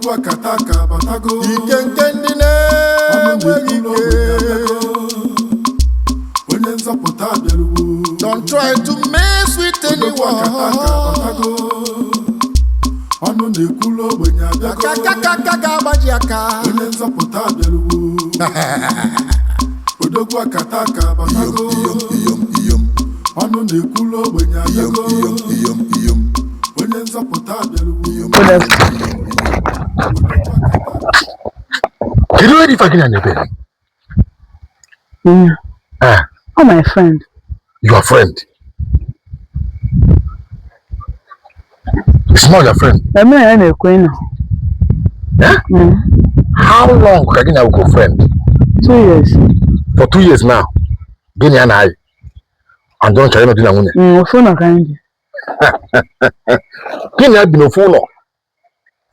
Odogwu akataka batago. Ike nke ndị na-enweghị ike. Onye nzọpụta abịaluwo. Don't try to mess with Odogwu akataka anyone. batago. Ọnụ na-ekwulu ogbenye abịago. Akakakaka ga-agbaji aka. Onye nzọpụta abịaluwo. Odogwu akataka batago. Ọnụ na-ekwulu ogbenye abịago. Onye nzọpụta abịaluwo. Kedu onye dị ife gị na na-ebe? Yeah. Ah, Oh, my friend. your friend. It's not your friend. Eme ya na-ekwe nọ. Eh? Mm. How long ka gị na go friend? 2 years. For 2 years now. Gị na ya na-ayị. And don chọrọ ịnụ di na nwunye. Ofu ụlọ ka anyị bi. Gị na ya bi n'ofu ụlọ.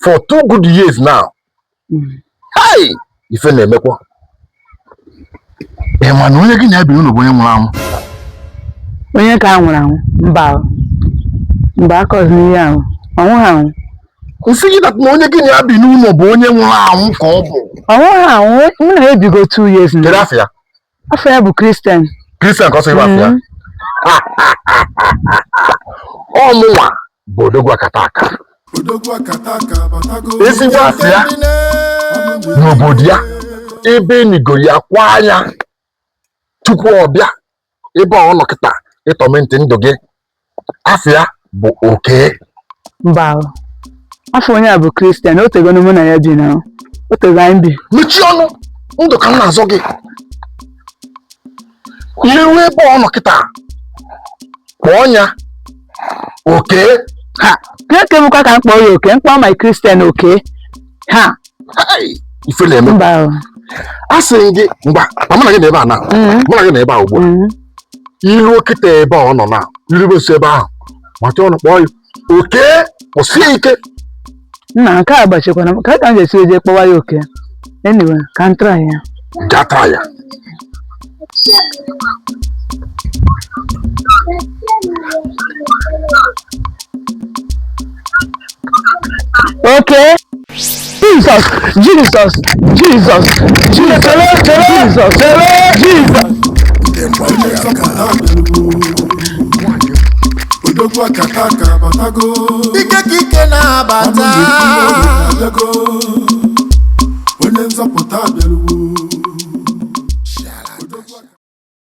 For 2 good years now. Hey! Ife na-emekwa. Ị ma na onye gị na ya bi n'ụlọ bụ onye nwụrụ anwụ? Onye ka nwụrụ anwụ? Mba. Mba, aka ọzọ n'ihe ahụ. Ọ nwụghị anwụ. Nsị gị na onye gị na ya bi n'ụlọ bụ onye nwụrụ anwụ ka ọ bụ. Ọ nwụghị anwụ. Mụ na ya ebigo 2 years Kedu now. afọ ya? Afọ ya bụ Christian. Christian ka ọ sị gị afọ ya? Ọ mụnwa bụ Odogwu Akataka. Odogwu akataka batago. Ezigbo afọ ya Ndị na-enweghị n'obodo ya, ebe enigoro ya kwa anya tupu ọ bịa ebe ọ nọ kịta ịtọmentị ndụ gị, afọ ya bụ Oke. Mba. Afọ onye a bụ Christian. O tego na mụ na ya bi na. O tego anyị bi. Mechie ọnụ, ndụ ka m na-azọ gị. Iru ebe ọ nọ kịta, kpọọ ya Oke. Ha! Nke bụkwa ka m kpọọ ya Oke. M kpọọ my Christian Oke. Ha! Hey! Ife na-eme. Mba. A sị gị ngwa, ma mụ na gị na ebe a na mụ na gị na ebe a ugbu a. Iru kịta ebe ọ nọ na irube nso ebe ahụ, mata ọnụ kpọọ ya Oke, kwụsie ike. Nna, nke a gbachikwara m ka m ga-esi eje kpọwa ya Oke. Anyway, ka m try ya. Gata ya. Okay. Jesus, Jesus, Jesus, Jesus, Jesus, Jesus. Onye nzọpụta abịaluwo. Odogwu akataka batago. Ike ka ike Ọnụ na-abata. na-ekwulu ogbenye abịago. Onye nzọpụta abịaluwo.